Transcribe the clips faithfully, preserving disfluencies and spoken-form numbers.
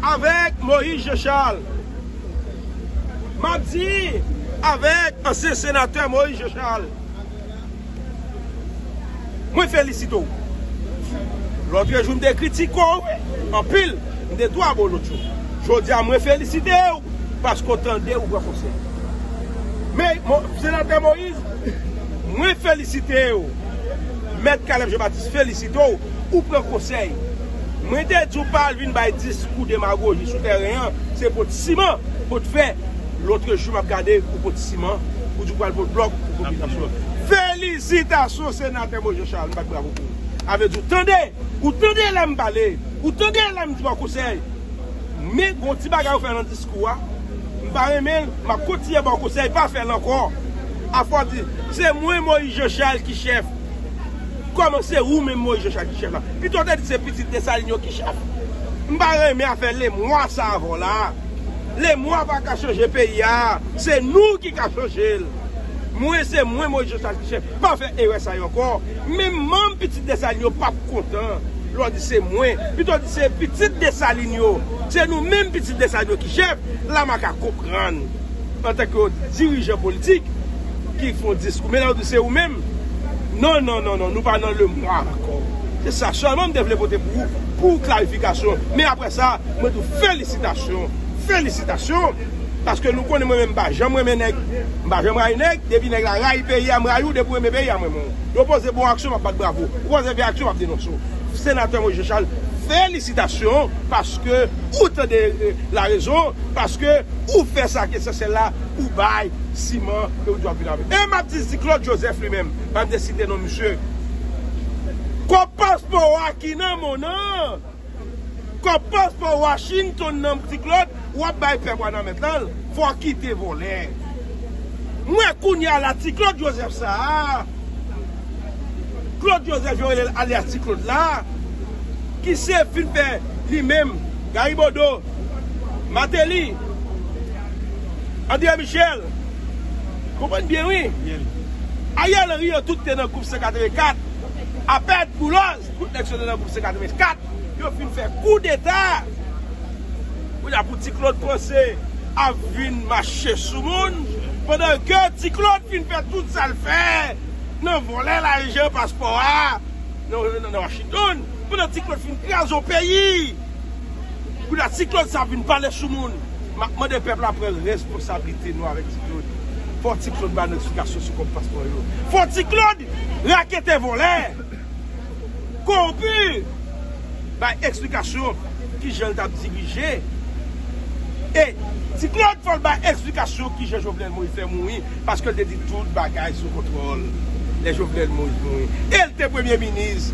Avèk Moïse Jean Charles. M ap di avèk ansyen senatè Moïse Jean Charles. Mwen felisite w. Lòt jou m te kritike w anpil, m te twa bò lòt jou. Jodi a mwen felisite w paske w tande, ou pran konsèy. Men, Mo- Senatè Moïse, mwen felisite w. Mèt Caleb Jean Baptiste felisite w, ou pran konsèy. Mwen te di w pa al vin bay diskou demagoji sou tèren an, se pot siman, pot fè. Lòt jou m ap gade ou pot siman, ou di w pral pot blòk pou popilasyon. Felisitasyon, senatè Moïse Jean Charles, m bat bravo pou ou. A vle di, ou tande, ou tande lè m pale, ou tande lè m di ba w konsèy. Men gon ti bagay ou fè nan diskou a, m pa renmen l, m ap kontinye ba w konsèy, pa fè l ankò. Afwa w di, se mwen Moïse Jean Charles ki chèf. Kòman se ou menm Moïse Jean Charles ki chèf la? Pito w te di se pitit Desalin yo ki chèf. M pa renmen afè lemwa sa avè w la. Lemwa pa ka chanje peyi a. Se nou ki ka chanje l. Mwen, se mwen Moïse Jean Charles ki chèf. Pa fè erè sa yo ankò. Menm manm pitit Desalin yo p ap kontan lè w di se mwen. Pito w di se pitit Desalin yo. Se nou menm pitit Desalin yo ki chèf. La m a ka konprann. Antanke dirijan politik ki fè yon diskou. Men lè w di se ou menm, non, non, non, non, nou pa nan lemwa ankò. Se sa sèlman m te vle pote pou ou, pou klarifikasyon. Men apre sa, mwen di w felisitasyon. Felisitasyon. Paske nou konnen mwen menm m pa janm renmen nèg. M pa janm rayi nèg. Depi nèg la rayi peyi a, m rayi w. Depi w renmen peyi a, mwen renmen w. Ou poze bon aksyon, m ap bat bravo. Ou poze vye aksyon, m ap denonse w. Senatè Moïse Jean Charles, felisitasyon paske ou tande, eh, larezon, paske ou fè sa ki esansyèl la, ou bay siman e ou di w ap vin avè. E m ap di Ti Claude Joseph li menm, pa m te site non misye. Kòb paspò a ki nan men w nan, kòb paspò Washington nan Ti Claude, w ap bay pèp Wanament lan, fò w kite vòlè. M wè kounye a la Ti Claude Joseph sa a, Claude Joseph yo rele l alyas Ti Claude la, ki se fin fè li menm, Gary Bodeau, Martelly, André Michel, konprann byen wi. Ariel Henry yo tout te nan gwoup san katrevenkat, Apèd, Boulos, tout nèg sa yo te nan gwoup san katrevenkat, yo fin fè koudeta. Kounye a pou Ti Claude panse ap vin mache sou moun, pandan ke Ti Claude fin fè tout sa l fè nan vòlè lajan paspò a nan, nan, nan Washington, pandan Ti Claude fin kraze yon peyi. Kounye a Ti Claude sa ap vin pale sou moun. M ap mande pèp la pran responsablite nou avèk Ti Claude. Fò Ti Claude ba nou eksplikasyon sou kòb paspò yo. Fò Ti Claude rakete vòlè, kowonpi, bay eksplikasyon kijan l t ap dirije. E Ti Claude fò l bay eksplikasyon kijan Jovenel Moïse fè mouri, paske l te di tout bagay sou kontwòl lè Jovenel Moïse mouri. E l te premye minis.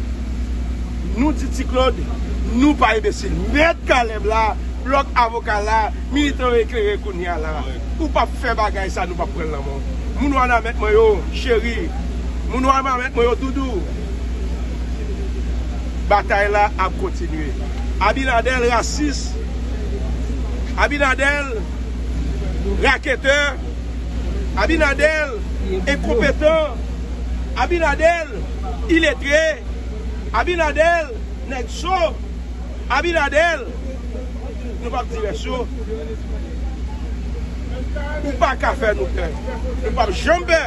Nou di Ti Claude, nou pa enbesil. Mèt Caleb la, blòk avoka la, militan yo eklere kounye a la. Ou p ap fè bagay sa, nou p ap pran l nan men w. Moun Wanament mwen yo, cheri. Moun Wanament mwen yo, doudou. Batay la ap kontinye. Abinader rasis. Abinader raketè. Abinader enkonpetan. Abinader iletre. Abinader nèg cho. Abinader, nou p ap di rès yo. Ou pa ka fè nou pè. Nou p ap janm pè.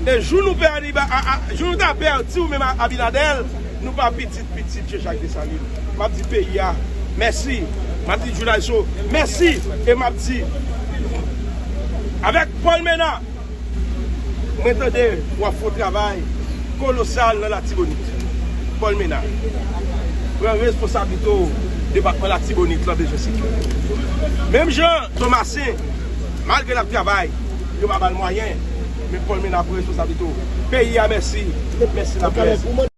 E jou nou pè Aniba, a, a, jou nou ta pè ti ou menm Abinader, nou pa pitit pitit Jean Jacques Dessalines. M ap di peyi a mèsi. M ap di jounalis yo mèsi. E m ap di avèk Paul Ménard, mwen tande w ap fè yon travay kolosal nan Latibonit. Paul Ménard, pran responsablite w, depatman Latibonit lan bezwen sekirite. Menm jan Tomasen, malgre l ap travay, yo pa ba l mwayen, men Paul Ménard pran responsablite w. Peyi a mèsi, mèsi laprès.